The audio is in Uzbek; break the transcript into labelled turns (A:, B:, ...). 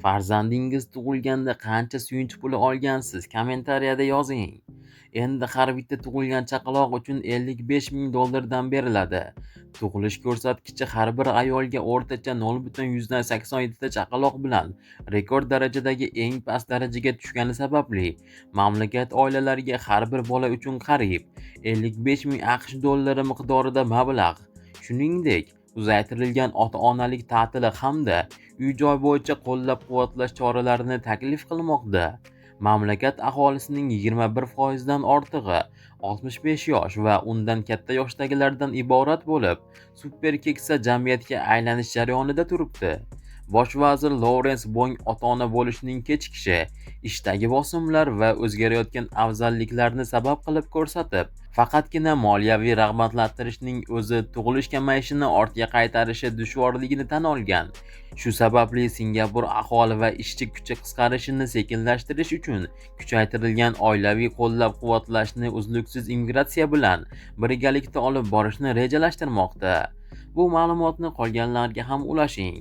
A: Farzandingiz tug'ilganda qancha suyunchi puli olgansiz? Kommentariyada yozing. Endi har bitta tug'ilgan chaqaloq uchun 55 ming dollardan beriladi. Tug'ilish ko'rsatkichi har bir ayolga o'rtacha 0,87 ta chaqaloq bilan rekord darajadagi eng past darajaga tushgani sababli mamlakat oilalariga har bir bola uchun qariyb 55 ming AQSh dollari miqdorida mablag', shuningdek, uzaytirilgan ota-onalik ta'tili hamda uy-joy bo'yicha qo'llab-quvvatlash choralarini taklif qilmoqda. Mamlakat aholisining 21% dan ortig'i 65 yosh va undan katta yoshdagilardan iborat bo'lib, super keksa jamiyatga aylanish jarayonida turibdi. Bosh vazir Lorens Bong ota-ona bo'lishning kechikishi, ishdagi bosimlar va o'zgarayotgan afzalliklarni sabab qilib ko'rsatib, faqatgina moliyaviy rag'batlantirishning o'zi tug'ilish kamayishini ortga qaytarishi dushvorligini tan olgan. Shu sababli Singapur aholi va ishchi kuchi qisqarishini sekinlashtirish uchun kuchaytirilgan oilaviy qo'llab-quvvatlashni uzluksiz immigratsiya bilan birgalikda olib borishni rejalashtirmoqda. Bu ma'lumotni qolganlarga ham ulashing.